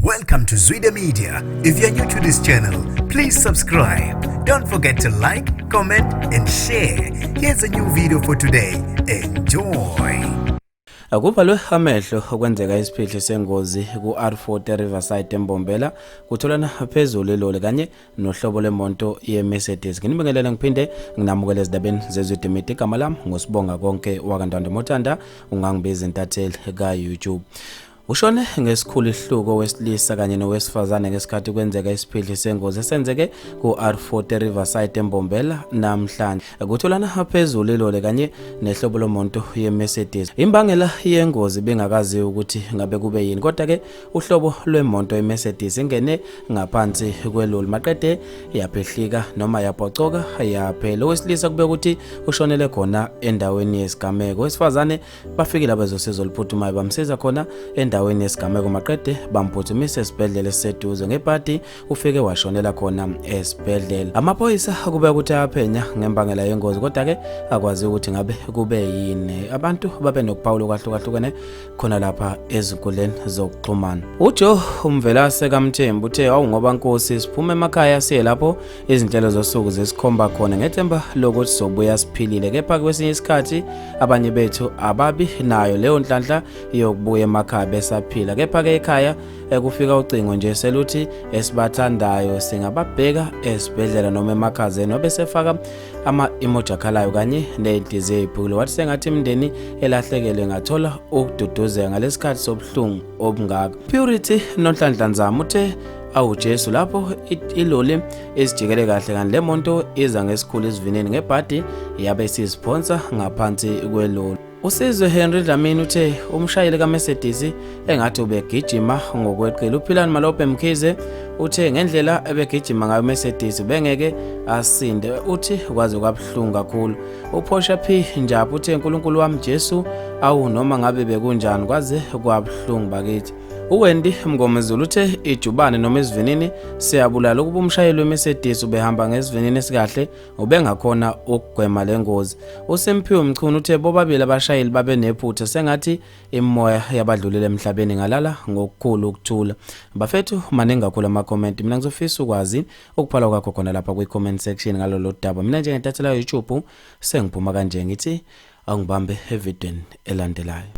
Welcome to Zwida Media. If you're new to this channel, please subscribe. Don't forget to like, comment, and share. Here's a new video for today. Enjoy. Kuvalwe amehlo okwenzeka isiphihli sengozi ku-R40 Riverside eMbombela, kutholana phezulu iloli kanye nohlobo lwemoto ye-Mercedes. Nginibingelele ngiphinde nginamukele ezindabeni zeZwide Media. Igama lami nguSibonga Konke wakaNtando Motanda, ungangibiza intatheli ka-YouTube. Ushone ngesikhulu isihluku owesilisa kanye nowesifazane ngesikhathi kwenzeka isiphihli sengozi esenzeke ku-R40 Riverside eMbombela namhlanje. Kutholana phezulu iloli kanye nehlobo lomonto ye-Mercedes. Imbangela yengozi bingakaziwa ukuthi ngabe kube yini, kodwa ke uhlobo lwemonto ye-Mercedes ingene ngaphansi kweloli maqede yaphehlika noma yaphocoka yaphela. Owesilisa kube ukuthi ushonele khona endaweni yesigameko. Owesifazane bafikile abezosizo oluphuthumayo bamsiza khona endaweni yesigameko maqede bamphuthumisa esibhedlela esiseduze. Ngebhadi ufike washonela khona esibhedlela. Amaphoyisa kube ukuthi ayaphenya ngembangela yengozi, kodwa-ke akwazi ukuthi ngabe kube yini. Abantu babe nokuphawula okwahlukahlukene khona lapha ezinkundleni zokuxhumana. UJoe Umvelase kaMthembu uthe, "Awu ngoba Nkosi, siphume emakhaya siye lapho izinhlelo zosuku zisikhomba khona ngethemba lokuthi sobuya siphilile, kepha kwesinye isikhathi abanye bethu ababi nayo leyo nhlanhla yokubuya emakhaya besaphila. Kepha-ke ekhaya ekufika ucingo nje seluthi esibathandayo singababheka esibhedlela noma emakhazeni." Wabesefaka ama-emoji akhalayo kanye ney'nhliziyo ey'phukile, wathi sengathi imindeni elahlekelwe ngathola ukududuzeka ngalesikhathi sobuhlungu obungaka. Purity Nonhlanhla Nzama uthe, "Awu Jesu, lapho iloli izijikele kahle kanti le monto iza ngesikhulu isivinini, ngebhadi yabe isiziphonsa ngaphansi kweloli." Usizwe Henry Dlamini uthe umshayeli kaMercedes engathi ubegijima ngokweqile. UPhilani Malope Mkhize uthe ngendlela ebegijima ngayo Mercedes bengeke asinde, uthi kwaze kwabuhlungu kakhulu. UPhosha P Njaphu uthe, "Unkulunkulu wami Jesu, awu noma ngabe bekunjani, kwaze kwabuhlungu bakithi." UWendy Mngomezulu uthe ijubane noma isivinini siyabulala, ukuba umshayeli weMercedes ubehamba ngesivinini esikahle ubengakhona ukugwema le ngozi. USimphiwe Mchunu uthe bobabili abashayeli babe nephutha, sengathi imimoya yabadlulile emhlabeni ngalala ngokukhulu ukuthula. Bafethu, maningi kakhulu ama-comment. Mina ngizofisa ukwazi ukuphala kwakho khona lapha kwi-comment section ngalolu daba. Mina njengentathela YouTube sengiphuma kanje, ngithi angibambe evidweni elandelayo.